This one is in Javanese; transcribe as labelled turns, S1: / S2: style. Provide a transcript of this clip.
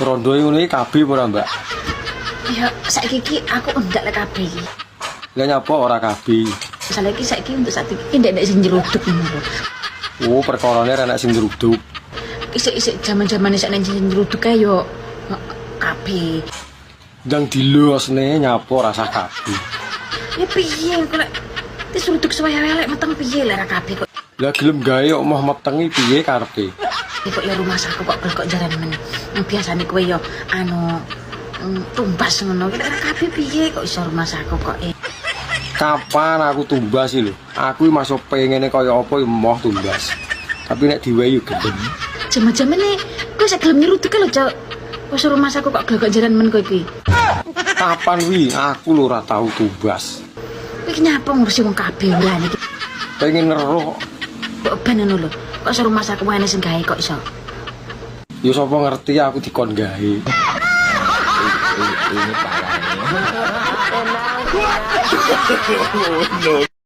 S1: Rondo ngono iki KB apa ora, Mbak?
S2: Ya saiki iki aku endak lek KB iki.
S1: Lah nyapa ora KB?
S2: Misalnya iki saiki untuk saat iki ndek ndek sing nyeruduk ngono lho.
S1: Oh, perkarane ra enek sing nyeruduk.
S2: Isik-isik jaman-jamane sak nek sing nyeruduk kae yo KB.
S1: Ndang dilosne, nyapa rasah KB.
S2: Ya piye kok lek diseruduk suwe lek meteng piye lek ra KB kok.
S1: Lah gelem gawe kok moh metengi piye karepe?
S2: Ya kok ya rumah aku kok kok jaran men. Biasane kowe yo anu tumbas ngono. Ki lek ra KB piye kok iso rumah aku kok.
S1: Kapan aku tumbas sih lho? Aku iki masuk pengene kaya apa ya moh tumbas. Tapi nek diwehi yo gelem.
S2: Jaman-jamane kowe sak gelem nyeruduk lho, Cok. Wis rumah aku kok kok jaran men kowe iki.
S1: Kapan wi aku lho ora tau tumbas.
S2: Kowe iki nyapa ngurusi wong KB ora iki.
S1: Pengen ngeruh.
S2: Mbok ben ngono lho. Kok iso rumah aku wae sing gawe kok iso.
S1: Ya sapa ngerti aku dikon gawe.
S3: Ini parah nih.